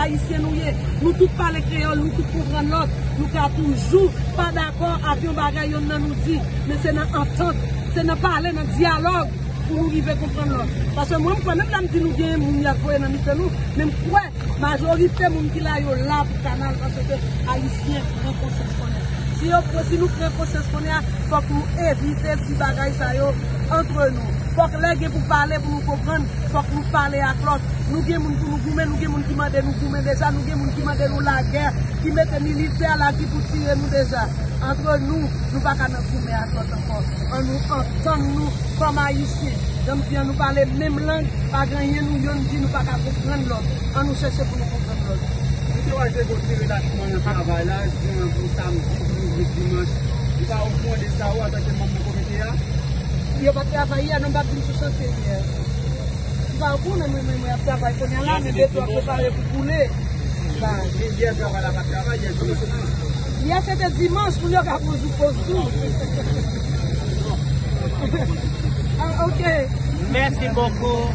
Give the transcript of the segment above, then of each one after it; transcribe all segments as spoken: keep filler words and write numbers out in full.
Ayisyen nou ye. Nou tout pale kreyòl, nou tout konprann lòt. Nou ka toujou pa dakò ak yon bagay yonn nan nou di, men se nan antant, se nan pale, nan dyalòg pou nou rive konprann lòt. Paske mwen, m kwè, menm lè m di nou gen moun y ap voye nan mitan nou, men m kwè majorite moun ki la yo la pou kanal, paske Ayisyen pran konsyans kounye a. Si yo, si nou pran konsyans kounye a, fòk nou evite ti bagay sa yo antre nou. Fòk lè gen pou pale, pou nou konprann, fòk nou pale ak lòt. Nou gen moun pou nou goumen, nou gen moun ki mande nou goumen deja, nou gen moun ki mande nou lagè, ki mete militè la ki pou tire nou deja. Antre nou, nou pa ka nan goumen ak lòt ankò. Ann nou antann nou kòm Ayisyen. Jan m di an, nou pale menm lang, pa gen anyen nou yonn di nou pa ka konprann lòt. Ann nou chèche pou nou konprann lòt. Misye Roger Gauthier relachman nan travay la, di an pou samdi, pou louvri dimanch. Li pa okouran de sa ou antanke manm nan komite a? Yo pa t travay yè, non, m pa t vin sou chantye yè. M pa okouran, mwen, mwen, mwen ap travay kounye a la, men beton ap prepare pou boule. Sa. Yè travay la pa t travay, yè dimanch se dimanch. Yè se te dimanch pou yo ka poz ou poz tou. Ah, ok. Merci beaucoup.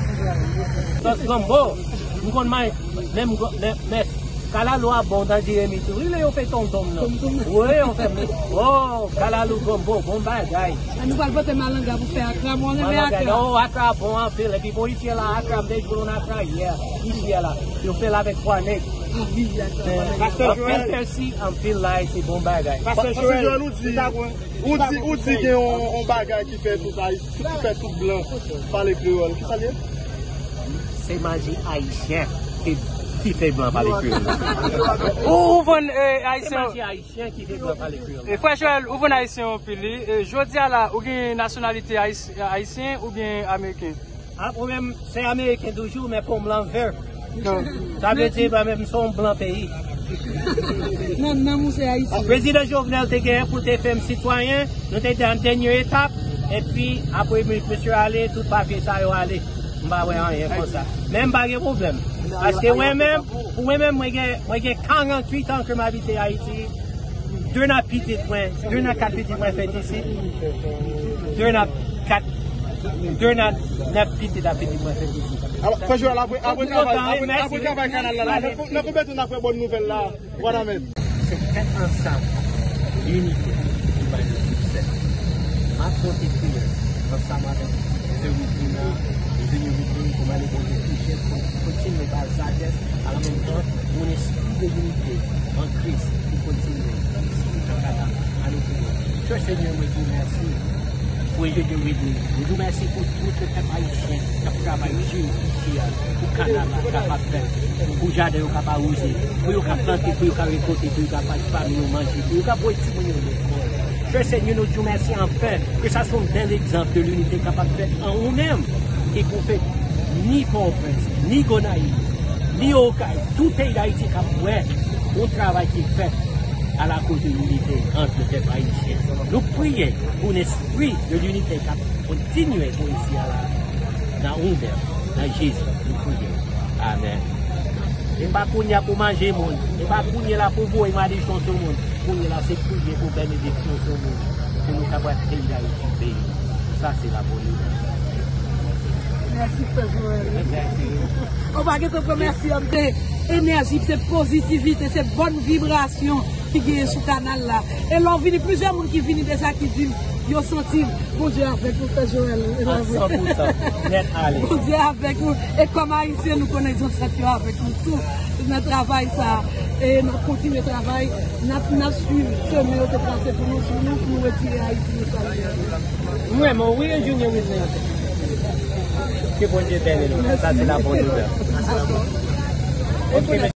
Sòs granbo. M konn may, menm, menm, mès. Kalalou a bon dan Jeremi tou. Wi, lè yo fè tontonm nan. Wi, yo fè, oh, kalalou granbo, bon bagay. Ah, nou pral pote malanga pou fè akra, mwen renmen akra. Oh, akra bon anpil. Epi polisye la, akra, m te jwenn akra yè. Isyè la. Yo fè l avèk pwa nèg. Ah, wi, akra. Pastè Joël. Anpil pèsi, anpil lay, se bon bagay. Pastè Joël, ou di, ou di, ou di gen yon, yon bagay ki fè tout Ayisyen, ki fè tout blan pale kreyòl. Kisa l ye? Se manje ayisyen ki, ki fè blan pale kreyòl. Ou, ou vann, eh, ayisyen. Se manje ayisyen ki fè blan pale kreyòl. E frè Joël, ou vann ayisyen anpil, wi. E jodi a la, ou gen nasyonalite ayis-, ayisyen oubyen ameriken? Ah, ou menm, se ameriken toujou, men po m lan vè. Sa vle di, mwen menm, m se yon blan peyi. Nan nanm ou se ayisyen. Prezidan Jovenel te genyen pou te fè m sitwayen, nou te, te an dènye etap, epi apre mi-, misye ale, tout papye sa yo ale. M pa wè anyen konsa. Men m pa gen pwoblèm. Paske mwen menm, pou mwen menm, mwen gen, mwen gen karanntuit an ke m abite Ayiti. De nan pitit mwen, de nan kat pitit mwen fèt isit. De nan kat, de nan nèf pitit a pitit mwen fèt isit. Alò, frè Joël, apre, apre travay, apre, apre travay kanal la, la, nan, nan konbyen tan n ap wè bòn nouvèl la? Wanament. Se tèt ansanm, linite ki bay nou siksè. M ap konte priyè ansanm avèk sè Widlina, Enjenyè Widlin, pou mande Bondye touche, pou kontinye ba l sajès, alanmenmtan yon espri de linite an Kris pou kontinye isi nan Kanada. Alelouya. Chè Senyè, mwen di w mèsi pou Enjenyè Widlin. Mwen di w mèsi pou tout le pèp ayisyen k ap travay di isi a, pou kanal la kapab fèt, pou jaden yo ka pa wouze, pou yo ka plante, pou yo ka rekolte, pou yo ka bay fanmi yo manje, pou yo ka voye timoun yo lekòl. Chè Senyè, nou di w mèsi anfen, ke sa se yon bèl egzanp de linite kapab fèt an ou menm, ki pou fè ni Pòtoprens, ni Gonayiv, ni Okay, tout peyi Dayiti k ap wè yon travay ki fèt alakoz de linite ant le pèp ayisyen. Nou priye pou yon espri de linite k ap kontinye pou isi a la, nan ou menm, nan Jezi, nou priye. Amèn. E pa kounye a pou manje moun, e pa kounye la pou voye madichon sou moun. Kounye la, se priye pou benediksyon sou moun, pou nou kapab peyi Dayiti beni. Sa se la bonne nouvelle. Mèsi, frè Joël. Mèsi. Ou pa gen tan pou mèsi, an, se enèji, se pozitivite, se bòn vibrasyon ki genyen sou kanal la. E lè w vini, plizyè moun ki vini deja ki di m yo santi Bondye avèk nou, frè Joël. A san pou san. Nèt ale. Bondye avèk nou. E kòm Ayisyen, nou konnen zansèt yo avèk nou tou. Nan travay sa, e n ap kontinye travay, n ap, n ap swiv chemen yo te trase pou nou, pou nou, pou nou retire Ayiti nan sa li ye. M renmen w wi, Enjenyè Widlin. Ke Bondye beni nou. Sa se la bonne nouvelle. Ok.